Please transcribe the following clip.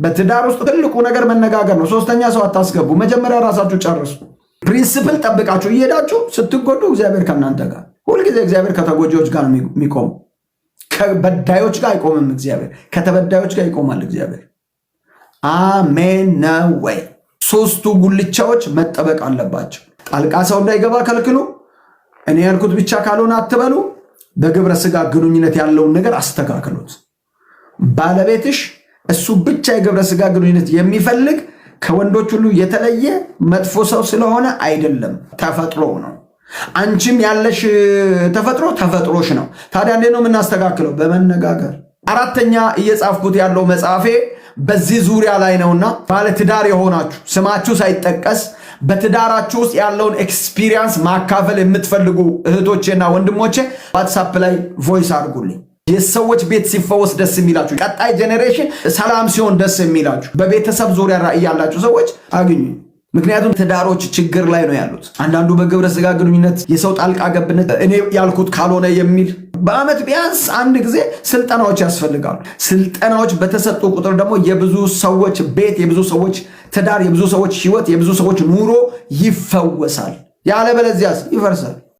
በትዳር ውስጥ ትልቁ ነገር መነጋገር ነው። ሶስተኛ ሰው አታስገቡ። መጀመሪያ ራሳችሁ ጨርሱ። Principle ጠብቃችሁ እየሄዳችሁ ስትጎዱ እግዚአብሔር ከእናንተ ጋር። ሁልጊዜ እግዚአብሔር ከተጎጂዎች ጋር ነው የሚቆመው። ከበዳዮች ጋር አይቆምም እግዚአብሔር፣ ከተበዳዮች ጋር ይቆማል እግዚአብሔር። አሜን ነው ወይ? ሶስቱ ጉልቻዎች መጠበቅ አለባቸው። ጣልቃ ሰው እንዳይገባ ከልክሉ። እኔ ያልኩት ብቻ ካልሆነ አትበሉ። በግብረ ስጋ ግንኙነት ያለውን ነገር አስተካክሉት። ባለቤትሽ እሱ ብቻ የግብረ ስጋ ግንኙነት የሚፈልግ ከወንዶች ሁሉ የተለየ መጥፎ ሰው ስለሆነ አይደለም፣ ተፈጥሮ ነው። አንቺም ያለሽ ተፈጥሮ ተፈጥሮሽ ነው። ታዲያ እንዴት ነው የምናስተካክለው? በመነጋገር። አራተኛ እየጻፍኩት ያለው መጽሐፌ በዚህ ዙሪያ ላይ ነውና ባለትዳር የሆናችሁ፣ ስማችሁ ሳይጠቀስ በትዳራችሁ ውስጥ ያለውን experience ማካፈል የምትፈልጉ እህቶቼና ወንድሞቼ WhatsApp ላይ voice አድርጉልኝ። የሰዎች ቤት ሲፈወስ ደስ የሚላችሁ፣ ቀጣይ generation ሰላም ሲሆን ደስ የሚላችሁ፣ በቤተሰብ ዙሪያ ራዕይ ያላችሁ ሰዎች አግኙኝ። ምክንያቱም ትዳሮች ችግር ላይ ነው ያሉት። አንዳንዱ በግብረ ስጋ ግንኙነት የሰው ጣልቃ ገብነት፣ እኔ ያልኩት ካልሆነ የሚል። በዓመት ቢያንስ አንድ ጊዜ ስልጠናዎች ያስፈልጋሉ። ስልጠናዎች በተሰጡ ቁጥር ደግሞ የብዙ ሰዎች ቤት፣ የብዙ ሰዎች ትዳር፣ የብዙ ሰዎች ህይወት፣ የብዙ ሰዎች ኑሮ ይፈወሳል። ያለበለዚያስ ይፈርሳል።